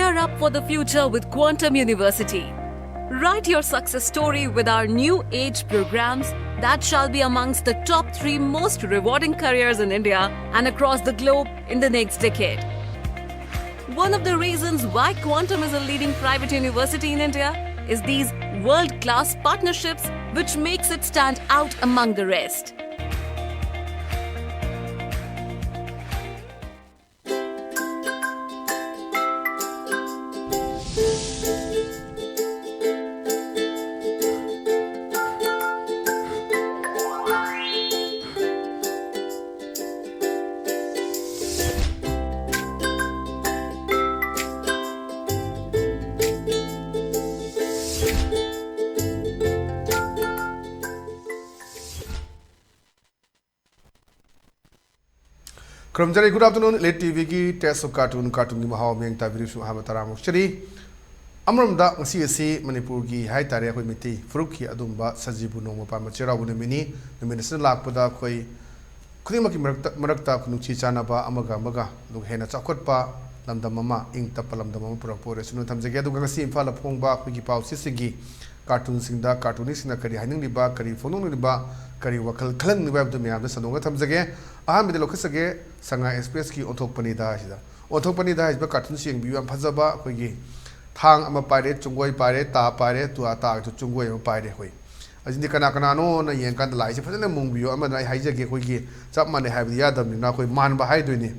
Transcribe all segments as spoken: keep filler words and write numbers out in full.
Gear up for the future with Quantum University. Write your success story with our new age programs that shall be amongst the top three most rewarding careers in India and across the globe in the next decade. One of the reasons why Quantum is a leading private university in India is these world class partnerships, which makes it stand out among the rest. ꯈꯨꯔꯨꯝꯖꯔꯤ꯫ Good afternoon, Elite T ꯚꯤꯒꯤ Taste of Cartoon, ꯀꯥꯔꯇꯨꯟꯒꯤ ꯃꯍꯥꯎ ꯃꯤꯠꯌꯦꯡ ꯇꯥꯕꯤꯔꯤꯕꯁꯨ ꯑꯍꯥꯟꯕ ꯇꯔꯥꯝꯅ ꯑꯣꯛꯆꯔꯤ꯫ ꯑꯃꯔꯣꯝꯗ ꯉꯁꯤ ꯑꯁꯤ ꯃꯅꯤꯄꯨꯔꯒꯤ ꯍꯥꯏ ꯇꯥꯔꯦ, ꯑꯩꯈꯣꯏ ꯃꯩꯇꯩ ꯐꯨꯔꯨꯞꯀꯤ ꯑꯗꯨꯝꯕ ꯁꯖꯤꯕꯨ ꯅꯣꯡꯃ ꯄꯥꯟꯕ ꯆꯩꯔꯥꯎꯕ ꯅꯨꯃꯤꯠꯅꯤ꯫ ꯅꯨꯃꯤꯠ ꯑꯁꯤꯗ ꯂꯥꯛꯄꯗ ꯑꯩꯈꯣꯏ ꯈꯨꯗꯤꯡꯃꯛꯀꯤ ꯃꯔꯛꯇ, ꯃꯔꯛꯇ ꯅꯨꯡꯁꯤ ꯆꯥꯟꯅꯕ ꯑꯃꯒ ꯑꯃꯒ, ꯑꯗꯨꯒ ꯍꯦꯟꯅ ꯆꯥꯎꯈꯠꯄ ꯂꯝꯗꯝ ꯑꯃ, ꯏꯪ ꯇꯞꯄ ꯂꯝꯗꯝ ꯑꯃ ꯄꯨꯔꯛꯄ ꯑꯣꯏꯔꯁꯅꯨ ꯊꯝꯖꯒꯦ꯫ ꯑꯗꯨꯒ ꯉꯁꯤ ꯏꯝꯐꯥꯜꯗ ꯐꯣꯡꯕ ꯑꯩꯈꯣꯏꯒꯤ ꯄꯥꯎꯆꯦꯁꯤꯡꯒꯤ ꯀꯥꯔꯇꯨꯟꯁꯤꯡꯗ ꯀꯥꯔꯇꯨꯅꯤꯁꯁꯤꯡꯅ ꯀꯔꯤ ꯍꯥꯏꯅꯤꯡꯂꯤꯕ, ꯀꯔꯤ ꯐꯣꯡꯗꯣꯛꯅꯤꯡꯂꯤꯕ, ꯀꯔꯤ ꯋꯥꯈꯜ ꯈꯜꯍꯟꯅꯤꯡꯂꯤꯕ ꯍꯥꯏꯕꯗꯨ ꯃꯌꯥꯝꯗ ꯁꯟꯗꯣꯛꯅ ꯊꯝꯖꯒꯦ꯫ ꯑꯍꯥꯟꯕꯗ ꯂꯧꯈꯠꯆꯒꯦ, ꯁꯉꯥꯏ ꯑꯦꯛꯁꯄ꯭ꯔꯦꯁꯀꯤ ꯑꯣꯟꯊꯣꯛꯄꯅꯤꯗ ꯍꯥꯏꯁꯤꯗ꯫ ꯑꯣꯟꯊꯣꯛꯄꯅꯤꯗ ꯍꯥꯏꯔꯤꯕ ꯀꯥꯔꯇꯨꯟꯁꯤ ꯌꯦꯡꯕꯤꯌꯨ, ꯌꯥꯝ ꯐꯖꯕ꯫ ꯑꯩꯈꯣꯏꯒꯤ ꯊꯥꯡ ꯑꯃ ꯄꯥꯏꯔꯦ, ꯆꯨꯡꯒꯣꯏ ꯄꯥꯏꯔꯦ, ꯇꯥ ꯄꯥꯏꯔꯦ, ꯇꯨ-, ꯇꯥꯒꯤꯁꯨ ꯆꯨꯡꯒꯣꯏ ꯑꯃ ꯄꯥꯏꯔꯦ꯫ ꯑꯩꯈꯣꯏ ꯑꯁꯤꯗꯤ ꯀꯅꯥ ꯀꯅꯥꯅꯣꯅ ꯌꯦꯡꯀꯥꯟꯗ ꯂꯥꯛꯏꯁꯦ ꯐꯖꯅ ꯃꯨꯟꯕꯤꯌꯨ꯫ ꯑꯃꯗ ꯑꯩ ꯍꯥꯏꯖꯒꯦ, ꯑꯩꯈꯣꯏꯒꯤ ꯆꯞ ꯃꯥꯟꯅꯩ ꯍꯥꯏꯕꯗꯤ ꯌꯥꯗꯕꯅꯤꯅ ꯑꯩꯈꯣꯏ ꯃꯥꯟꯕ ꯍꯥꯏꯗꯣꯏꯅꯤ꯫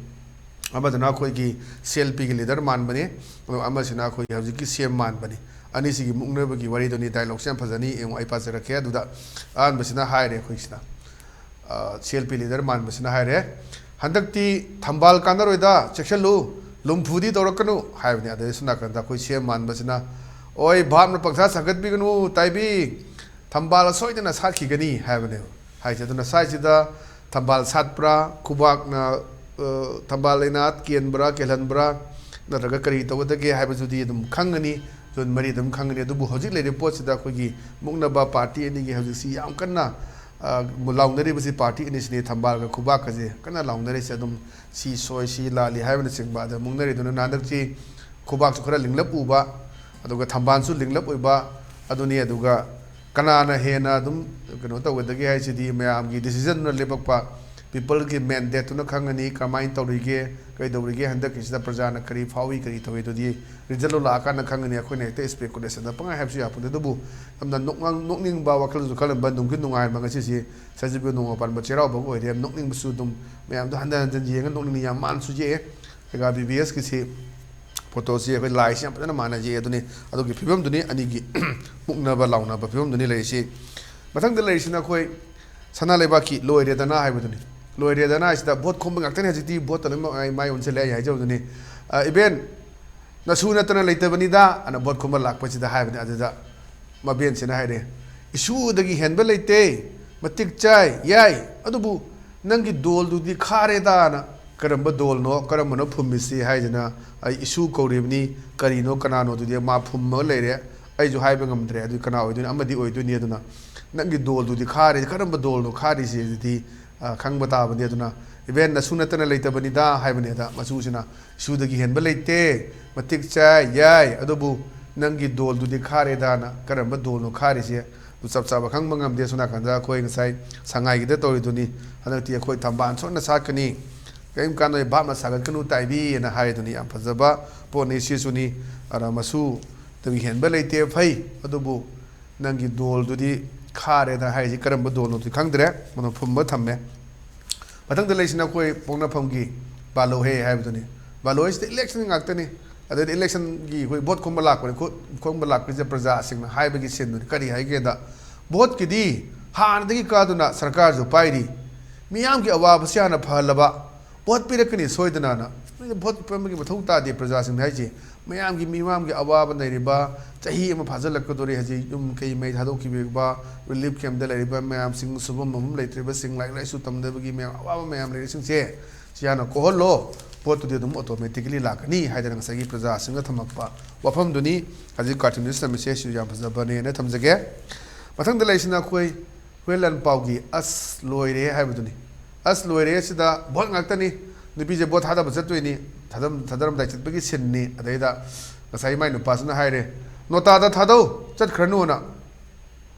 ꯑꯃꯗꯨꯅ ꯑꯩꯈꯣꯏꯒꯤ ꯁꯤ ꯑꯦꯜ ꯄꯤꯒꯤ ꯂꯤꯗꯔ ꯃꯥꯟꯕꯅꯤ, ꯑꯗꯨꯒ ꯑꯃꯁꯤꯅ ꯑꯩꯈꯣꯏꯒꯤ ꯍꯧꯖꯤꯛꯀꯤ ꯁꯤ ꯑꯦꯝ ꯃꯥꯟꯕꯅꯤ꯫ ꯑꯅꯤꯁꯤꯒꯤ ꯃꯨꯛꯅꯕꯒꯤ ꯋꯥꯔꯤꯗꯨꯅꯤ꯫ ꯗꯥꯏꯂꯣꯛꯁꯦ ꯌꯥꯝ ꯐꯖꯅꯤ, ꯌꯦꯡꯉꯨ, ꯑꯩ ꯄꯥꯖꯔꯛꯀꯦ꯫ ꯑꯗꯨꯗ ꯑꯍꯥꯟꯕꯁꯤꯅ ꯍꯥꯏꯔꯦ ꯑꯩꯈꯣꯏꯁꯤꯅ, ꯁꯤ ꯑꯦꯜ ꯄꯤ ꯂꯤꯗꯔ ꯃꯥꯟꯕꯁꯤꯅ ꯍꯥꯏꯔꯦ, "ꯍꯟꯗꯛꯇꯤ ꯊꯝꯕꯥꯜ ꯀꯥꯟꯅꯔꯣꯏꯗ, ꯆꯦꯛꯁꯤꯜꯂꯨ, ꯂꯨꯝꯐꯨꯗꯤ ꯇꯧꯔꯛꯀꯅꯨ" ꯍꯥꯏꯕꯅꯤ꯫ ꯑꯗꯩ ꯁꯣꯝ ꯅꯥꯀꯟꯗ ꯑꯩꯈꯣꯏ ꯁꯤ ꯑꯦꯝ ꯃꯥꯟꯕꯁꯤꯅ, "ꯑꯣꯏ, ꯚꯥꯞꯅ ꯄꯪꯁꯥ ꯁꯥꯒꯠꯄꯤꯒꯅꯨ ꯇꯥꯏꯕꯤ, ꯊꯝꯕꯥꯜ ꯁꯣꯏꯗꯅ ꯁꯥꯠꯈꯤꯒꯅꯤ" ꯍꯥꯏꯕꯅꯦꯕ ꯍꯥꯏꯁꯦ꯫ ꯑꯗꯨꯅ ꯁ꯭ꯋꯥꯏꯁꯤꯗ ꯊꯝꯕꯥꯜ ꯁꯥꯠꯄ꯭ꯔꯥ, ꯈꯨꯕꯥꯛꯅ, ꯑ, ꯊꯝꯕꯥꯜ ꯂꯩꯅꯥ ꯀꯦꯟꯕ꯭ꯔꯥ, ꯀꯦꯜꯍꯟꯕ꯭ꯔꯥ, ꯅꯠꯇ꯭ꯔꯒ ꯀꯔꯤ ꯇꯧꯒꯗꯒꯦ ꯍꯥꯏꯕꯗꯨꯗꯤ ꯑꯗꯨꯝ ꯈꯪꯒꯅꯤ, ꯖꯨꯟ ꯃꯔꯤ ꯑꯗꯨꯝ ꯈꯪꯒꯅꯤ꯫ ꯑꯗꯨꯕꯨ ꯍꯧꯖꯤꯛ ꯂꯩꯔꯤꯕ ꯄꯣꯠꯁꯤꯗ ꯑꯩꯈꯣꯏꯒꯤ ꯃꯨꯛꯅꯕ ꯄꯥꯔꯇꯤ ꯑꯅꯤꯒꯤ ꯍꯧꯖꯤꯛꯁꯤ ꯌꯥꯝ ꯀꯟꯅ, ꯑ, ꯂꯥꯎꯅꯔꯤꯕꯁꯤ ꯄꯥꯔꯇꯤ ꯑꯅꯤꯁꯤꯅꯤ꯫ ꯊꯝꯕꯥꯜꯒ ꯈꯨꯕꯥꯛꯀꯁꯦ ꯀꯟꯅ ꯂꯥꯎꯅꯔꯤꯁꯦ꯫ ꯑꯗꯨꯝ ꯁꯤ ꯁꯣꯏ, ꯁꯤ ꯂꯥꯜꯂꯤ ꯍꯥꯏꯕꯅꯆꯤꯡꯕ꯫ ꯑꯗ ꯃꯨꯛꯅꯔꯤꯗꯨꯅ ꯍꯟꯗꯛꯁꯤ ꯈꯨꯕꯥꯛꯁꯨ ꯈꯔ ꯂꯤꯡꯂꯞ ꯎꯕ, ꯑꯗꯨꯒ ꯊꯝꯕꯥꯜꯁꯨ ꯂꯤꯡꯂꯞ ꯑꯣꯏꯕ ꯑꯗꯨꯅꯤ꯫ ꯑꯗꯨꯒ ꯀꯅꯥꯅ ꯍꯦꯟꯅ ꯑꯗꯨꯝ ꯀꯩꯅꯣ ꯇꯧꯒꯗꯒꯦ ꯍꯥꯏꯁꯤꯗꯤ ꯃꯌꯥꯝꯒꯤ decisionꯗꯨꯅ ꯂꯦꯞꯄꯛꯄ, peopleꯒꯤ mandateꯇꯨꯅ ꯈꯪꯒꯅꯤ ꯀꯃꯥꯏꯅ ꯇꯧꯔꯤꯒꯦ, ꯀꯩꯗꯧꯔꯤꯒꯦ, ꯍꯟꯗꯛꯀꯤꯁꯤꯗ ꯄ꯭ꯔꯖꯥꯅ ꯀꯔꯤ ꯐꯥꯎꯏ, ꯀꯔꯤ ꯇꯧꯏ, ꯑꯗꯨꯗꯤ resultꯇꯣ ꯂꯥꯛꯑꯀꯥꯟꯗ ꯈꯪꯒꯅꯤ꯫ ꯑꯩꯈꯣꯏꯅ ꯍꯦꯛꯇ speculationꯗ ꯄꯪꯍꯥꯏ ꯍꯥꯏꯕꯁꯨ ꯌꯥꯄꯣꯟꯇꯦ꯫ ꯑꯗꯨꯕꯨ ꯌꯥꯝꯅ ꯅꯣꯛꯅꯤꯡ-, ꯅꯣꯛꯅꯤꯡꯕ ꯋꯥꯈꯜꯁꯨ ꯈꯜꯂꯝꯕ, ꯅꯨꯡꯗꯤ ꯅꯨꯡꯉꯥꯏꯔꯝꯕ ꯉꯁꯤꯁꯤ ꯁꯖꯤꯕꯨ ꯅꯣꯡꯃ ꯄꯥꯟꯕ ꯆꯩꯔꯥꯎꯕꯒ ꯑꯣꯏꯔꯦ꯫ ꯅꯣꯛꯅꯤꯡꯕꯁꯨ ꯑꯗꯨꯝ ꯃꯌꯥꯝꯗꯣ ꯍꯟꯖꯟ ꯍꯟꯖꯟ ꯌꯦꯡꯉ ꯅꯣꯛꯅꯤꯡꯅ ꯌꯥꯝ ꯃꯥꯟꯁꯨ ꯌꯦꯛꯑꯦ꯫ ꯑꯩꯒ ꯕꯤ ꯕꯤ ꯑꯦꯁꯀꯤꯁꯤ ꯐꯣꯇꯣꯁꯤ ꯑꯩꯈꯣꯏ ꯂꯥꯏꯁꯤ ꯌꯥꯝ ꯐꯖꯅ ꯃꯥꯟꯅ ꯌꯦꯛꯑꯦ꯫ ꯑꯗꯨꯅꯤ, ꯑꯗꯨꯒꯤ ꯐꯤꯕꯝꯗꯨꯅꯤ, ꯑꯅꯤꯒꯤ ꯃꯨꯛꯅꯕ ꯂꯥꯎꯅꯕ ꯐꯤꯕꯝꯗꯨꯅꯤ ꯂꯩꯔꯤꯁꯤ꯫ ꯃꯊꯪꯗ ꯂꯩꯔꯤꯁꯤꯅ ꯑꯩꯈꯣꯏ ꯁꯅꯥ ꯂꯩꯕꯥꯛꯀꯤ ꯂꯣꯏꯔꯦꯗꯅ ꯍꯥꯏꯕꯗꯨꯅꯤ꯫ ꯂꯣꯏꯔꯦꯗꯅ ꯍꯥꯏꯁꯤꯗ ꯚꯣꯠ ꯈꯣꯝꯕ ꯉꯥꯛꯇꯅꯤ ꯍꯧꯖꯤꯛꯇꯤ, ꯚꯣꯠꯇ ꯂꯣꯏꯅꯃꯛ ꯃꯥꯏ, ꯃꯥꯏ ꯑꯣꯟꯁꯤꯜꯂꯦ ꯑꯩ ꯍꯥꯏꯖꯕꯗꯨꯅꯤ꯫ ꯑ, even ꯅꯁꯨ ꯅꯠꯇꯅ ꯂꯩꯇꯕꯅꯤꯗ ꯑꯅ ꯚꯣꯠ ꯈꯣꯝꯕ ꯂꯥꯛꯄꯁꯤꯗ ꯍꯥꯏꯕꯅꯤ꯫ ꯑꯗꯨꯗ ꯃꯕꯦꯟꯁꯤꯅ ꯍꯥꯏꯔꯦ, "ꯏꯁꯨꯗꯒꯤ ꯍꯦꯟꯕ ꯂꯩꯇꯦ, ꯃꯇꯤꯛ ꯆꯥꯏ, ꯌꯥꯏ, ꯑꯗꯨꯕꯨ ꯅꯪꯒꯤ ꯗꯣꯜꯗꯨꯗꯤ ꯈꯥꯔꯦꯗꯥꯅ꯫ ꯀꯔꯝꯕ ꯗꯣꯜꯅꯣ, ꯀꯔꯝꯕꯅꯣ ꯐꯨꯝꯃꯤꯁꯤ?" ꯍꯥꯏꯗꯅ, "ꯑꯩ ꯏꯁꯨ ꯀꯧꯔꯤꯕꯅꯤ, ꯀꯔꯤꯅꯣ ꯀꯅꯥꯅꯣꯗꯨꯗꯤ ꯃꯥ ꯐꯨꯝꯃꯒ ꯂꯩꯔꯦ, ꯑꯩꯁꯨ ꯍꯥꯏꯕ ꯉꯝꯗ꯭ꯔꯦ꯫ ꯑꯗꯨ ꯀꯅꯥ ꯑꯣꯏꯗꯣꯏꯅꯣ? ꯑꯃꯗꯤ ꯑꯣꯏꯗꯣꯏꯅꯤ꯫ ꯑꯗꯨꯅ ꯅꯪꯒꯤ ꯗꯣꯜꯗꯨꯗꯤ ꯈꯥꯔꯦ, ꯀꯔꯝꯕ ꯗꯣꯜꯅꯣ ꯈꯥꯔꯤꯁꯦ? ꯑꯗꯨꯗꯤ, ꯑ, ꯈꯪꯕ ꯇꯥꯕꯅꯤ꯫ ꯑꯗꯨꯅ even ꯅꯁꯨ ꯅꯠꯇꯅ ꯂꯩꯇꯕꯅꯤꯗ" ꯍꯥꯏꯕꯅꯦ꯫ ꯑꯗ ꯃꯆꯨꯁꯤꯅ, "ꯏꯁꯨꯗꯒꯤ ꯍꯦꯟꯕ ꯂꯩꯇꯦ, ꯃꯇꯤꯛ ꯆꯥꯏ, ꯌꯥꯏ, ꯑꯗꯨꯕꯨ ꯅꯪꯒꯤ ꯗꯣꯜꯗꯨꯗꯤ ꯈꯥꯔꯦꯗꯥꯅ꯫ ꯀꯔꯝꯕ ꯗꯣꯜꯅꯣ ꯈꯥꯔꯤꯁꯦ?" ꯑꯗꯨ ꯆꯞ ꯆꯥꯕ ꯈꯪꯕ ꯉꯝꯗꯦ꯫ ꯑꯁꯣꯝ ꯅꯥꯀꯟꯗ ꯑꯩꯈꯣꯏ ꯉꯁꯥꯏ ꯁꯉꯥꯏꯒꯤꯗ ꯇꯧꯔꯤꯗꯨꯅꯤ, "ꯍꯟꯗꯛꯇꯤ ꯑꯩꯈꯣꯏ ꯊꯝꯕꯥꯜ ꯁꯣꯟꯅ ꯁꯥꯠꯀꯅꯤ, ꯀꯔꯤꯝ ꯀꯥꯟꯅ ꯚꯥꯞꯅ ꯁꯥꯒꯠꯀꯅꯨ ꯇꯥꯏꯕꯤ" ꯑꯅ ꯍꯥꯏꯔꯤꯗꯨꯅꯤ꯫ ꯌꯥꯝ ꯐꯖꯕ ꯄꯣꯠꯅꯤ ꯁꯤꯁꯨꯅꯤ꯫ ꯑꯗ ꯃꯆꯨꯗꯒꯤ ꯍꯦꯟꯕ ꯂꯩꯇꯦ, ꯐꯩ, ꯑꯗꯨꯕꯨ ꯅꯪꯒꯤ ꯗꯣꯜꯗꯨꯗꯤ ꯈꯥꯔꯦꯗ ꯍꯥꯏꯔꯤꯁꯤ ꯀꯔꯝꯕ ꯗꯣꯜꯅꯣꯗꯤ ꯈꯪꯗ꯭ꯔꯦ, ꯃꯗꯨ ꯐꯨꯝꯕ ꯊꯝꯃꯦ꯫ ꯃꯊꯪꯗ ꯂꯩꯁꯤꯅ ꯑꯩꯈꯣꯏ ꯄꯣꯛꯅꯐꯝꯒꯤ ꯕꯥꯂꯣꯍꯦ ꯍꯥꯏꯕꯗꯨꯅꯤ꯫ ꯕꯥꯂꯣꯍꯦꯁꯤꯗ election ꯉꯥꯛꯇꯅꯤ꯫ ꯑꯗꯩꯗꯤ electionꯒꯤ ꯑꯩꯈꯣꯏ ꯚꯣꯠ ꯈꯣꯝꯕ ꯂꯥꯛꯄꯅꯤ꯫ ꯈꯣ-, ꯈꯣꯝꯕ ꯂꯥꯛꯄꯁꯤꯗ ꯄ꯭ꯔꯖꯥꯁꯤꯡꯅ ꯍꯥꯏꯕꯒꯤ ꯁꯤꯟꯗꯨꯅꯤ꯫ ꯀꯔꯤ ꯍꯥꯏꯒꯦꯗ, ꯚꯣꯠꯀꯤꯗꯤ ꯍꯥꯟꯅꯗꯒꯤ ꯀꯥꯗꯨꯅ ꯁꯔꯀꯥꯔꯁꯨ ꯄꯥꯏꯔꯤ, ꯃꯤꯌꯥꯝꯒꯤ ꯑꯋꯥꯕꯁꯤ ꯍꯥꯟꯅ ꯐꯍꯜꯂꯕ, ꯚꯣꯠ ꯄꯤꯔꯛꯀꯅꯤ ꯁꯣꯏꯗꯅꯅ꯫ ꯅꯣꯏꯅ ꯚꯣꯠ ꯄꯤꯔꯝꯕꯒꯤ ꯃꯊꯧ ꯇꯥꯗꯦ ꯄ꯭ꯔꯖꯥꯁꯤꯡꯗ ꯍꯥꯏꯁꯦ꯫ ꯃꯌꯥꯝꯒꯤ ꯃꯤꯃꯥꯡꯒꯤ ꯑꯋꯥꯕ ꯂꯩꯔꯤꯕ, ꯆꯍꯤ ꯑꯃ ꯐꯥꯖꯤꯜꯂꯛꯀꯗꯣꯔꯦ ꯍꯧꯖꯤꯛ, ꯌꯨꯝ ꯀꯩ ꯃꯩ ꯊꯥꯗꯣꯛꯈꯤꯕ, relief campꯇ ꯂꯩꯔꯤꯕ ꯃꯌꯥꯝꯁꯤꯡ, ꯁꯨꯐꯝ ꯃꯐꯝ ꯂꯩꯇ꯭ꯔꯤꯕꯁꯤꯡ, ꯂꯥꯏꯔꯤꯛ ꯂꯥꯏꯁꯨ ꯇꯝꯗꯕꯒꯤ ꯃꯌꯥꯝ, ꯑꯋꯥꯕ ꯃꯌꯥꯝ ꯂꯩꯔꯤꯁꯤꯡꯁꯦ ꯁꯤ ꯍꯥꯟꯅ ꯀꯣꯛꯍꯜꯂꯣ, ꯚꯣꯠꯇꯨꯗꯤ ꯑꯗꯨꯝ automatically ꯂꯥꯛꯀꯅꯤ ꯍꯥꯏꯗꯅ ꯉꯁꯥꯏꯒꯤ ꯄ꯭ꯔꯖꯥꯁꯤꯡꯅ ꯊꯝꯃꯛꯄ ꯋꯥꯐꯝꯗꯨꯅꯤ꯫ ꯍꯧꯖꯤꯛ cartoonist ꯊꯝꯃꯤꯁꯦ ꯁꯤꯁꯨ ꯌꯥꯝ ꯐꯖꯕꯅꯦꯅ ꯊꯝꯖꯒꯦ꯫ ꯃꯊꯪꯗ ꯂꯩꯔꯤꯁꯤꯅ ꯑꯩꯈꯣꯏ ꯍꯨꯏ ꯂꯥꯟꯄꯥꯎꯒꯤ "ꯑꯁ ꯂꯣꯏꯔꯦ" ꯍꯥꯏꯕꯗꯨꯅꯤ꯫ "ꯑꯁ ꯂꯣꯏꯔꯦ" ꯁꯤꯗ ꯚꯣꯠ ꯉꯥꯛꯇꯅꯤ꯫ ꯅꯨꯄꯤꯁꯦ ꯚꯣꯠ ꯊꯥꯗꯕ ꯆꯠꯇꯣꯏꯅꯤ꯫ ꯊꯥꯗꯝ ꯊꯥꯗꯔꯝꯗꯥꯏ ꯆꯠꯄꯒꯤ ꯁꯤꯟꯅꯤ꯫ ꯑꯗꯩꯗ ꯉꯁꯥꯏ ꯃꯥꯏ ꯅꯨꯄꯥꯁꯤꯅ ꯍꯥꯏꯔꯦ, "ꯅꯣꯇꯥꯗ ꯊꯥꯗꯧ, ꯆꯠꯈ꯭ꯔꯅꯨꯅ"꯫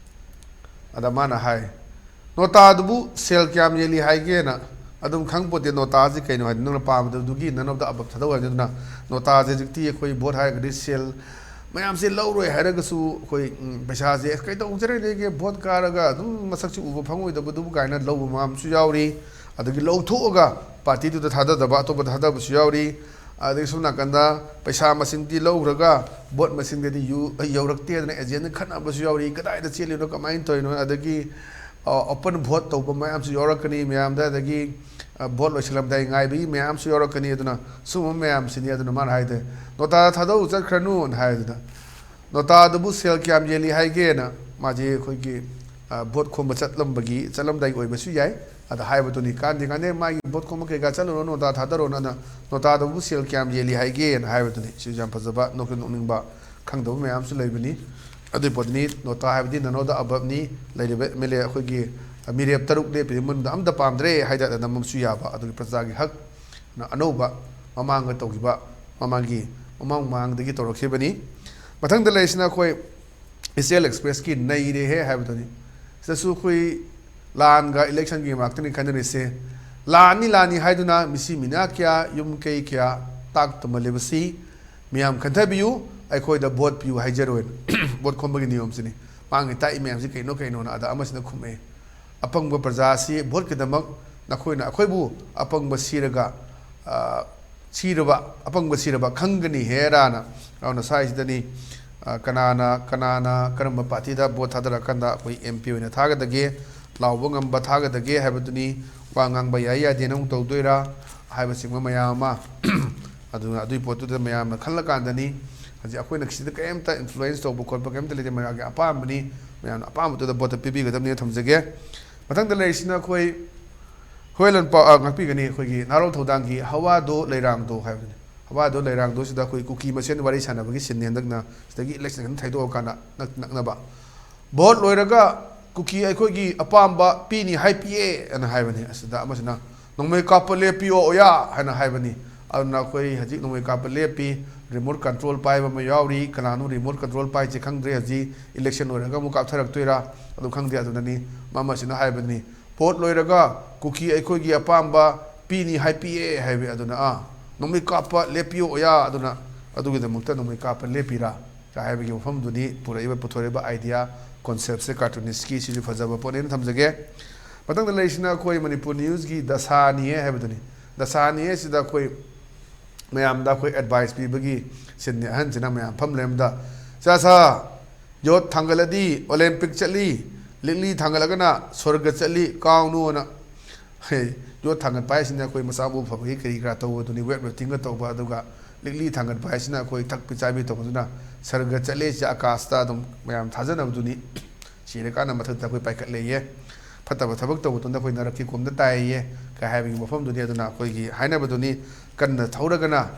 ꯑꯗ ꯃꯥꯅ ꯍꯥꯏ, "ꯅꯣꯇꯥꯗꯨꯕꯨ ꯁꯦꯜ ꯀꯌꯥꯝ ꯌꯦꯜꯂꯤ ꯍꯥꯏꯒꯦꯅ?" ꯑꯗꯨꯝ ꯈꯪꯄꯣꯠꯇꯦ, ꯅꯣꯇꯥꯁꯤ ꯀꯩꯅꯣ ꯍꯥꯏꯗꯤ, ꯅꯪꯅ ꯄꯥꯝꯕꯗꯨꯒꯤ ꯅꯅꯧꯗ ꯑꯕꯞ ꯊꯥꯗꯧ ꯍꯥꯏꯗꯨꯅ꯫ ꯅꯣꯇꯥꯁꯦ ꯍꯧꯖꯤꯛꯇꯤ ꯑꯩꯈꯣꯏ ꯚꯣꯠ ꯍꯥꯏꯔꯒꯗꯤ ꯁꯦꯜ ꯃꯌꯥꯝꯁꯦ ꯂꯧꯔꯣꯏ ꯍꯥꯏꯔꯒꯁꯨ ꯑꯩꯈꯣꯏ, ꯎꯝ, ꯄꯩꯁꯥꯁꯦ "ꯑꯦ, ꯀꯩꯗꯧꯖꯔꯅꯦꯒꯦ, ꯚꯣꯠ ꯀꯥꯔꯒ ꯑꯗꯨꯝ ꯃꯁꯛꯁꯨ ꯎꯕ ꯐꯪꯉꯣꯏꯗꯕꯗꯨꯕꯨ" ꯀꯥꯏꯅ ꯂꯧꯕ ꯃꯌꯥꯝꯁꯨ ꯌꯥꯎꯔꯤ꯫ ꯑꯗꯒꯤ ꯂꯧꯊꯣꯛꯑꯒ ꯄꯥꯔꯇꯤꯗꯨꯗ ꯊꯥꯗꯗꯕ, ꯑꯇꯣꯞꯄꯗ ꯊꯥꯗꯕꯁꯨ ꯌꯥꯎꯔꯤ꯫ ꯑꯗꯒꯤ ꯁꯣꯝ ꯅꯥꯀꯟꯗ ꯄꯩꯁꯥ ꯃꯁꯤꯡꯗꯤ ꯂꯧꯈ꯭ꯔꯒ ꯚꯣꯠ ꯃꯁꯤꯡꯗꯗꯤ ꯌꯨ-, ꯌꯧꯔꯛꯇꯦꯗꯅ ꯑꯦꯖꯦꯟꯗ ꯈꯠꯅꯕꯁꯨ ꯌꯥꯎꯔꯤ꯫ ꯀꯗꯥꯏꯗ ꯆꯦꯜꯂꯤꯅꯣ, ꯀꯃꯥꯏꯅ ꯇꯧꯔꯤꯅꯣ? ꯑꯗꯒꯤ, ꯑ, open vote ꯇꯧꯕ ꯃꯌꯥꯝꯁꯨ ꯌꯥꯎꯔꯛꯀꯅꯤ ꯃꯌꯥꯝꯗ꯫ ꯑꯗꯒꯤ, ꯑ, ꯚꯣꯠ ꯂꯣꯏꯁꯤꯜꯂꯝꯗꯥꯏ ꯉꯥꯏꯕꯒꯤ ꯃꯌꯥꯝꯁꯨ ꯌꯥꯎꯔꯛꯀꯅꯤ꯫ ꯑꯗꯨꯅ ꯁꯨꯝꯕ ꯃꯌꯥꯝꯁꯤꯅꯤ꯫ ꯑꯗꯨꯅ ꯃꯥꯅ ꯍꯥꯏꯗꯦ, "ꯅꯣꯇꯥ ꯊꯥꯗꯧ, ꯆꯠꯈ꯭ꯔꯅꯨꯅ" ꯍꯥꯏꯗꯨꯅ꯫ "ꯅꯣꯇꯥꯗꯨꯕꯨ ꯁꯦꯜ ꯀꯌꯥꯝ ꯌꯦꯜꯂꯤ ꯍꯥꯏꯒꯦꯅ?" ꯃꯥꯁꯦ ꯑꯩꯈꯣꯏꯒꯤ, ꯑ, ꯚꯣꯠ ꯈꯣꯝꯕ ꯆꯠꯂꯝꯕꯒꯤ, ꯆꯠꯂꯝꯗꯥꯏꯒꯤ ꯑꯣꯏꯕꯁꯨ ꯌꯥꯏ꯫ ꯑꯗ ꯍꯥꯏꯕꯗꯨꯅꯤ, ꯀꯥꯟꯗꯦ ꯀꯥꯟꯗꯦ, ꯃꯥꯒꯤ ꯚꯣꯠ ꯈꯣꯝꯕ ꯀꯩꯀꯥ ꯆꯠꯂꯨꯔꯣ, ꯅꯣꯇꯥ ꯊꯥꯗꯔꯣꯅ, ꯑꯗ "ꯅꯣꯇꯥꯗꯨꯕꯨ ꯁꯦꯜ ꯀꯌꯥꯝ ꯌꯦꯜꯂꯤ ꯍꯥꯏꯒꯦꯅ" ꯍꯥꯏꯕꯗꯨꯅꯤ꯫ ꯁꯤꯁꯨ ꯌꯥꯝ ꯐꯖꯕ, ꯅꯣꯛꯁꯨ ꯅꯣꯛꯅꯤꯡꯕ, ꯈꯪꯗꯕ ꯃꯌꯥꯝꯁꯨ ꯂꯩꯕꯅꯤ꯫ ꯑꯗꯨꯒꯤ ꯄꯣꯠꯇꯨꯅꯤ, ꯅꯣꯇꯥ ꯍꯥꯏꯕꯗꯤ ꯅꯅꯣꯗ ꯑꯕꯞꯅꯤ꯫ ꯂꯩꯔꯤꯕ ꯑꯦꯝ ꯑꯦꯜ ꯑꯦ ꯑꯩꯈꯣꯏꯒꯤ ꯃꯤꯔꯦꯞ ꯇꯔꯨꯛ ꯂꯦꯞꯄꯤꯕ ꯃꯅꯨꯡꯗ ꯑꯝꯇ ꯄꯥꯝꯗ꯭ꯔꯦ ꯍꯥꯏꯗꯅ ꯅꯝꯕ ꯑꯃꯁꯨ ꯌꯥꯕ, ꯑꯗꯨꯒꯤ ꯄ꯭ꯔꯖꯥꯒꯤ ꯍꯛ ꯑꯅꯧꯕ ꯃꯃꯥꯡꯗ ꯇꯧꯈꯤꯕ, ꯃꯃꯥꯡꯒꯤ, ꯃꯃꯥꯡ ꯃꯃꯥꯡꯗꯒꯤ ꯇꯧꯔꯛꯈꯤꯕꯅꯤ꯫ ꯃꯊꯪꯗ ꯂꯩꯔꯤꯁꯤꯅ ꯑꯩꯈꯣꯏ ꯏꯆꯦꯜ ꯑꯦꯛꯁꯄ꯭ꯔꯦꯁꯀꯤ "ꯅꯩꯔꯦꯍꯦ" ꯍꯥꯏꯕꯗꯨꯅꯤ꯫ ꯁꯤꯗꯁꯨ ꯑꯩꯈꯣꯏ ꯂꯥꯟꯒ ꯏꯂꯦꯛꯁꯟꯒꯤ ꯃꯔꯛꯇꯅꯤ ꯈꯟꯅꯔꯤꯁꯦ꯫ ꯂꯥꯟꯅꯤ ꯂꯥꯟꯅꯤ ꯍꯥꯏꯗꯨꯅ ꯃꯤꯁꯤ ꯃꯤꯅꯥ ꯀꯌꯥ, ꯌꯨꯝ ꯀꯩ ꯀꯌꯥ ꯇꯥꯛ ꯇꯨꯝꯍꯜꯂꯤꯕꯁꯤ ꯃꯌꯥꯝ ꯈꯟꯊꯕꯤꯌꯨ, ꯑꯩꯈꯣꯏꯗ ꯚꯣꯠ ꯄꯤꯌꯨ ꯍꯥꯏꯖꯔꯣꯏꯅ꯫ ꯚꯣꯠ ꯈꯣꯝꯕꯒꯤ ꯅꯤꯌꯣꯝꯁꯤꯅꯤ꯫ ꯃꯥꯡꯉꯤ ꯇꯥꯛꯏ ꯃꯌꯥꯝꯁꯤ ꯀꯩꯅꯣ ꯀꯩꯅꯣꯅ ꯑꯗ ꯑꯃꯁꯤꯅ ꯈꯨꯝꯃꯛꯑꯦ꯫ ꯑꯄꯪꯕ ꯄ꯭ꯔꯖꯥ ꯑꯁꯤ ꯚꯣꯠꯀꯤꯗꯃꯛ ꯅꯈꯣꯏꯅ ꯑꯩꯈꯣꯏꯕꯨ ꯑꯄꯪꯕ ꯁꯤꯔꯒ, ꯑ, ꯁꯤꯔꯕ, ꯑꯄꯪꯕ ꯁꯤꯔꯕ ꯈꯪꯒꯅꯤ ꯍꯦꯔꯥꯅ꯫ ꯑꯗꯨꯅ ꯁ꯭ꯋꯥꯏꯁꯤꯗꯅꯤ, ꯑ, ꯀꯅꯥꯅ, ꯀꯅꯥꯅ ꯀꯔꯝꯕ ꯄꯥꯔꯇꯤꯗ ꯚꯣꯠ ꯊꯥꯗꯔꯀꯥꯟꯗ ꯑꯩꯈꯣꯏ ꯑꯦꯝ ꯄꯤ ꯑꯣꯏꯅ ꯊꯥꯒꯗꯒꯦ, ꯂꯥꯎꯕ ꯉꯝꯕ ꯊꯥꯒꯗꯒꯦ ꯍꯥꯏꯕꯗꯨꯅꯤ꯫ ꯋꯥ ꯉꯥꯡꯕ ꯌꯥꯏ ꯌꯥꯗꯦꯅ ꯑꯃꯨꯛ ꯇꯧꯗꯣꯏꯔꯥ ꯍꯥꯏꯕꯆꯤꯡꯕ ꯃꯌꯥꯝ ꯑꯃ꯫ ꯑꯗꯨꯅ ꯑꯗꯨꯒꯤ ꯄꯣꯠꯇꯨꯗ ꯃꯌꯥꯝꯅ ꯈꯜꯂꯀꯥꯟꯗꯅꯤ꯫ ꯍꯧꯖꯤꯛ ꯑꯩꯈꯣꯏꯅ ꯁꯤꯗ ꯀꯔꯤꯝꯇ ꯏꯟꯐ꯭ꯂꯨꯌꯦꯟꯁ ꯇꯧꯕ ꯈꯣꯠꯄ ꯀꯔꯤꯝꯇ ꯂꯩꯇꯦ, ꯃꯌꯥꯝꯒꯤ ꯑꯄꯥꯝꯕꯅꯤ꯫ ꯃꯌꯥꯝꯅ ꯑꯄꯥꯝꯕꯗꯨꯗ ꯚꯣꯠꯇ ꯄꯤꯕꯤꯒꯗꯕꯅꯤ ꯊꯝꯖꯒꯦ꯫ ꯃꯊꯪꯗ ꯂꯩꯔꯤꯁꯤꯅ ꯑꯩꯈꯣꯏ ꯍꯣꯏ ꯂꯟꯄꯥꯎ, ꯑ, ꯉꯥꯛꯄꯤꯒꯅꯤ, ꯑꯩꯈꯣꯏꯒꯤ ꯅꯍꯥꯔꯣꯜ ꯊꯧꯗꯥꯡꯒꯤ "ꯍꯋꯥꯗꯣ ꯂꯩꯔꯥꯡꯗꯣ" ꯍꯥꯏꯕꯗꯨꯅꯤ꯫ "ꯍꯋꯥꯗꯣ ꯂꯩꯔꯥꯡꯗꯣ" ꯁꯤꯗ ꯑꯩꯈꯣꯏ ꯀꯨꯀꯤ ꯃꯁꯦꯟ ꯋꯥꯔꯤ ꯁꯥꯟꯅꯕꯒꯤ ꯁꯤꯟꯅꯤ꯫ ꯍꯟꯗꯛꯅ ꯁꯤꯗꯒꯤ ꯏꯂꯦꯛꯁꯟ ꯈꯤꯇꯪ ꯊꯩꯗꯣꯛꯑꯀꯥꯟꯗ ꯅꯛ-, ꯅꯛꯅꯕ꯫ "ꯚꯣꯠ ꯂꯣꯏꯔꯒ ꯀꯨꯀꯤ ꯑꯩꯈꯣꯏꯒꯤ ꯑꯄꯥꯝꯕ ꯄꯤꯅꯤ ꯍꯥꯏ ꯄꯤꯌꯦ" ꯍꯥꯏꯅ ꯍꯥꯏꯕꯅꯤ꯫ ꯑꯁꯤꯗ ꯑꯃꯁꯤꯅ "ꯅꯣꯡꯃꯩ ꯀꯥꯞꯄ ꯂꯦꯞꯄꯤꯌꯣ ꯑꯣꯌꯥ" ꯍꯥꯏꯅ ꯍꯥꯏꯕꯅꯤ꯫ ꯑꯗꯨꯅ ꯑꯩꯈꯣꯏ ꯍꯧꯖꯤꯛ ꯅꯣꯡꯃꯩ ꯀꯥꯞꯄ ꯂꯦꯞꯄꯤ꯫ Remote control ꯄꯥꯏꯕ ꯑꯃ ꯌꯥꯎꯔꯤ꯫ ꯀꯅꯥꯅꯣ remote control ꯄꯥꯏꯁꯦ ꯈꯪꯗ꯭ꯔꯦ꯫ ꯍꯧꯖꯤꯛ election ꯂꯣꯏꯔꯒ ꯑꯃꯨꯛ ꯀꯥꯞꯊꯔꯛꯇꯣꯏꯔꯥ ꯑꯗꯨ ꯈꯪꯗꯦ꯫ ꯑꯗꯨꯅꯅꯤ ꯃꯃꯁꯤꯅ ꯍꯥꯏꯕꯅꯤ, "Vote ꯂꯣꯏꯔꯒ ꯀꯨꯀꯤ ꯑꯩꯈꯣꯏꯒꯤ ꯑꯄꯥꯝꯕ ꯄꯤꯅꯤ ꯍꯥꯏ ꯄꯤꯌꯦ" ꯍꯥꯏꯕ꯫ ꯑꯗꯨꯅ, "ꯑꯥ, ꯅꯣꯡꯃꯩ ꯀꯥꯞꯄ ꯂꯦꯞꯄꯤꯌꯣ ꯑꯣꯌꯥ, ꯑꯗꯨꯅ ꯑꯗꯨꯒꯤꯗꯃꯛꯇ ꯅꯣꯡꯃꯩ ꯀꯥꯞꯄ ꯂꯦꯞꯄꯤꯔꯥ?" ꯀ ꯍꯥꯏꯕꯒꯤ ꯋꯥꯐꯝꯗꯨꯅꯤ ꯄꯨꯔꯛꯏꯕ, ꯄꯨꯊꯣꯔꯛꯏꯕ idea, conceptꯁꯦ cartoonistꯀꯤ꯫ ꯁꯤꯁꯨ ꯐꯖꯕ ꯄꯣꯠꯅꯦꯅ ꯊꯝꯖꯒꯦ꯫ ꯃꯊꯪꯗ ꯂꯩꯔꯤꯁꯤꯅ ꯑꯩꯈꯣꯏ ꯃꯅꯤꯄꯨꯔ newsꯀꯤ ꯗꯁꯥꯅꯤꯌꯦ ꯍꯥꯏꯕꯗꯨꯅꯤ꯫ ꯗꯁꯥꯅꯤꯌꯦ ꯁꯤꯗ ꯑꯩꯈꯣꯏ ꯃꯌꯥꯝꯗ ꯑꯩꯈꯣꯏ advice ꯄꯤꯕꯒꯤ ꯁꯤꯟꯅꯤ꯫ ꯑꯍꯟꯁꯤꯅ ꯃꯌꯥꯝ ꯐꯝ ꯂꯩꯔꯝꯕꯗ, "ꯆꯥ ꯁꯥ, ꯌꯣꯠ ꯊꯥꯡꯒꯠꯂꯗꯤ Olympic ꯆꯠꯂꯤ, ꯂꯤꯛꯂꯤ ꯊꯥꯡꯒꯠꯂꯒꯅ ꯁ꯭ꯋꯔꯒ ꯆꯠꯂꯤ, ꯀꯥꯎꯅꯨꯅ"꯫ ꯍꯦ, ꯌꯣꯠ ꯊꯥꯡꯒꯠꯄ ꯍꯥꯏꯁꯤꯅ ꯑꯩꯈꯣꯏ ꯃꯁꯥ ꯃꯎ ꯐꯕꯒꯤ ꯀꯔꯤ ꯀꯔꯥ ꯇꯧꯕꯗꯨꯅꯤ, weight liftingꯒ ꯇꯧꯕ꯫ ꯑꯗꯨꯒ ꯂꯤꯛꯂꯤ ꯊꯥꯡꯒꯠꯄ ꯍꯥꯏꯁꯤꯅ ꯑꯩꯈꯣꯏ ꯊꯛꯄꯤ ꯆꯥꯕꯤ ꯇꯧꯕꯗꯨꯅ ꯁ꯭ꯋꯔꯒ ꯆꯠꯂꯦ, ꯁꯤ ꯑꯀꯥꯁꯇ ꯑꯗꯨꯝ ꯃꯌꯥꯝ ꯊꯥꯖꯅꯕꯗꯨꯅꯤ꯫ ꯁꯤꯔꯀꯥꯟꯗ ꯃꯊꯛꯇ ꯑꯩꯈꯣꯏ ꯄꯥꯏꯈꯠꯂꯦꯌꯦ꯫ ꯐꯠꯇꯕ ꯊꯕꯛ ꯇꯧꯕꯗꯨꯅ ꯑꯩꯈꯣꯏ ꯅꯔꯛꯀꯤ ꯀꯣꯝꯗ ꯇꯥꯏꯌꯦ ꯀ ꯍꯥꯏꯕꯒꯤ ꯋꯥꯐꯝꯗꯨꯅꯤ꯫ ꯑꯗꯨꯅ ꯑꯩꯈꯣꯏꯒꯤ ꯍꯥꯏꯅꯕꯗꯨꯅꯤ, "ꯀꯟꯅ ꯊꯧꯔꯒꯅ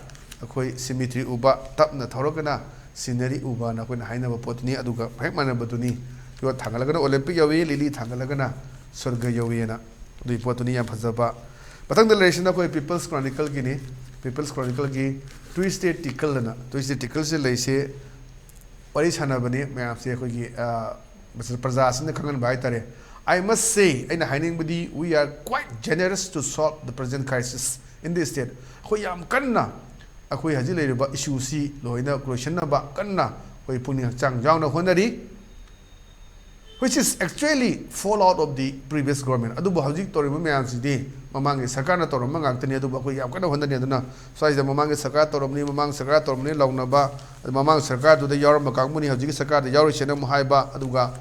ꯑꯩꯈꯣꯏ cemetery ꯎꯕ, ꯇꯞꯅ ꯊꯧꯔꯒꯅ scenery ꯎꯕꯅ" ꯑꯩꯈꯣꯏꯅ ꯍꯥꯏꯅꯕ ꯄꯣꯠꯇꯨꯅꯤ꯫ ꯑꯗꯨꯒ ꯍꯦꯛ ꯃꯥꯟꯅꯕꯗꯨꯅꯤ, ꯌꯣꯠ ꯊꯥꯡꯒꯠꯂꯒꯅ Olympic ꯌꯧꯏ, ꯂꯤꯛꯂꯤ ꯊꯥꯡꯒꯠꯂꯒꯅ ꯁ꯭ꯋꯔꯒ ꯌꯧꯏꯅ꯫ ꯑꯗꯨꯒꯤ ꯄꯣꯠꯇꯨꯅꯤ ꯌꯥꯝ ꯐꯖꯕ꯫ ꯃꯊꯪꯗ ꯂꯩꯔꯤꯁꯤꯅ ꯑꯩꯈꯣꯏ People's Chronicleꯒꯤꯅꯤ꯫ People's Chronicleꯒꯤ Tuesday Tickleꯑꯅ, Tuesday Tickleꯁꯦ ꯂꯩꯁꯦ ꯋꯥꯔꯤ ꯁꯥꯟꯅꯕꯅꯤ ꯃꯌꯥꯝꯁꯦ ꯑꯩꯈꯣꯏꯒꯤ, ꯑ, ꯄ꯭ꯔꯖꯥꯁꯤꯡꯅ ꯈꯪꯍꯟꯕ ꯍꯥꯏꯇꯥꯔꯦ꯫ "I must say, ꯑꯩꯅ ꯍꯥꯏꯅꯤꯡꯕꯗꯤ, we are quite generous to solve the present crisis in the state." ꯑꯩꯈꯣꯏ ꯌꯥꯝ ꯀꯟꯅ ꯑꯩꯈꯣꯏ ꯍꯧꯖꯤꯛ ꯂꯩꯔꯤꯕ issueꯁꯤ ꯂꯣꯏꯅ ꯂꯣꯏꯁꯤꯟꯅꯕ ꯀꯟꯅ ꯑꯩꯈꯣꯏ ꯄꯨꯛꯅꯤꯡ ꯍꯛꯆꯥꯡ ꯌꯥꯎꯅ ꯍꯣꯠꯅꯔꯤ꯫ "Which is actually fallout of the previous government." ꯑꯗꯨꯕꯨ ꯍꯧꯖꯤꯛ ꯇꯧꯔꯤꯕ ꯃꯌꯥꯝꯁꯤꯗꯤ ꯃꯃꯥꯡꯒꯤ ꯁꯔꯀꯥꯔꯅ ꯇꯧꯔꯝꯕ ꯉꯥꯛꯇꯅꯤ꯫ ꯑꯗꯨꯕꯨ ꯑꯩꯈꯣꯏ ꯌꯥꯝ ꯀꯟꯅ ꯍꯣꯠꯅꯔꯤ꯫ ꯑꯗꯨꯅ ꯁ꯭ꯋꯥꯏꯁꯤꯗ ꯃꯃꯥꯡꯒꯤ ꯁꯔꯀꯥꯔ ꯇꯧꯔꯝꯅꯤ, ꯃꯃꯥꯡ ꯁꯔꯀꯥꯔ ꯇꯧꯔꯝꯅꯤ ꯂꯥꯎꯅꯕ, ꯑꯗꯨ ꯃꯃꯥꯡ ꯁꯔꯀꯥꯔꯗꯨꯗ ꯌꯥꯎꯔꯝꯕ ꯀꯥꯡꯕꯨꯅꯤ ꯍꯧꯖꯤꯛꯀꯤ ꯁꯔꯀꯥꯔꯗ ꯌꯥꯎꯔꯤꯁꯦꯅ ꯑꯃꯨꯛ ꯍꯥꯏꯕ꯫ ꯑꯗꯨꯒ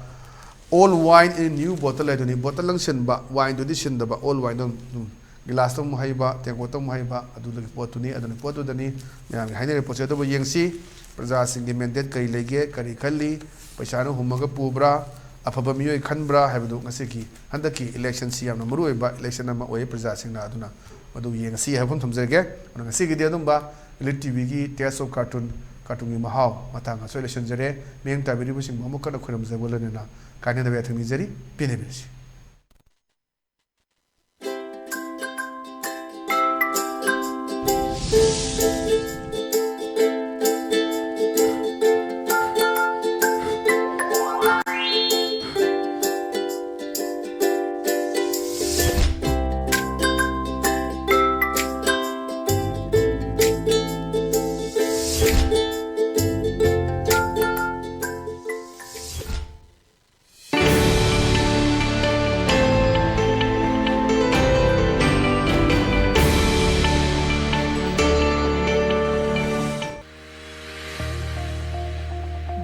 "Old wine in new bottle" ꯍꯥꯏꯗꯨꯅꯤ, bottle ꯂꯪꯁꯤꯟꯕ, wineꯗꯨꯗꯤ ꯁꯤꯟꯗꯕ, old wineꯗꯨ ꯑꯗꯨꯝ glassꯇ ꯑꯃꯨꯛ ꯍꯩꯕ, ꯇꯦꯡꯀꯣꯠꯇ ꯑꯃꯨꯛ ꯍꯩꯕ, ꯑꯗꯨꯗꯒꯤ ꯄꯣꯠꯇꯨꯅꯤ꯫ ꯑꯗꯨꯅ ꯄꯣꯠꯇꯨꯗꯅꯤ ꯃꯌꯥꯝꯒꯤ ꯍꯥꯏꯅꯔꯤꯕ ꯄꯣꯠꯁꯦ꯫ ꯑꯗꯨꯕꯨ ꯌꯦꯡꯁꯤ, ꯄ꯭ꯔꯖꯥꯁꯤꯡꯒꯤ mandate ꯀꯔꯤ ꯂꯩꯒꯦ, ꯀꯔꯤ ꯈꯜꯂꯤ, ꯄꯩꯁꯥꯅ ꯍꯨꯝꯃꯒ ꯄꯨꯕ꯭ꯔꯥ, ꯑꯐꯕ ꯃꯤꯑꯣꯏ ꯈꯟꯕ꯭ꯔꯥ ꯍꯥꯏꯕꯗꯨ ꯉꯁꯤꯒꯤ, ꯍꯟꯗꯛꯀꯤ electionꯁꯤ ꯌꯥꯝꯅ ꯃꯔꯨꯑꯣꯏꯕ election ꯑꯃ ꯑꯣꯏ꯫ ꯄ꯭ꯔꯖꯥꯁꯤꯡꯅ ꯑꯗꯨꯅ ꯃꯗꯨ ꯌꯦꯡꯉꯁꯤ ꯍꯥꯏꯕ ꯋꯥꯐꯝ ꯊꯝꯖꯔꯒꯦ꯫ ꯑꯗꯨꯅ ꯉꯁꯤꯒꯤꯗꯤ ꯑꯗꯨꯝꯕ Elite TVꯒꯤ Taste of Cartoon, cartoonꯒꯤ ꯃꯍꯥꯎ ꯃꯇꯥꯡ ꯑꯁꯤꯗ ꯂꯣꯏꯁꯤꯟꯖꯔꯦ꯫ ꯃꯤꯠꯌꯦꯡ ꯇꯥꯕꯤꯔꯤꯕꯁꯤꯡꯕꯨ ꯑꯃꯨꯛ ꯀꯟꯅ ꯈꯣꯏꯔꯝꯖꯕ ꯂꯣꯏꯅꯅ ꯀꯥꯏꯅꯗꯕ ꯌꯥꯊꯪ ꯅꯤꯖꯔꯤ꯫ ꯄꯦꯟꯅꯕꯤꯔꯁꯤ꯫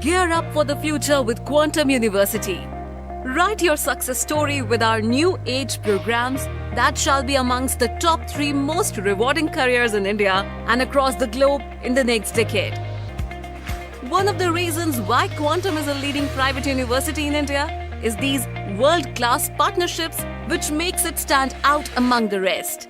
Gear up for the future with Quantum University. Write your success story with our new age programs that shall be amongst the top three most rewarding careers in India and across the globe in the next decade. One of the reasons why Quantum is a leading private university in India is these world class partnerships, which makes it stand out among the rest.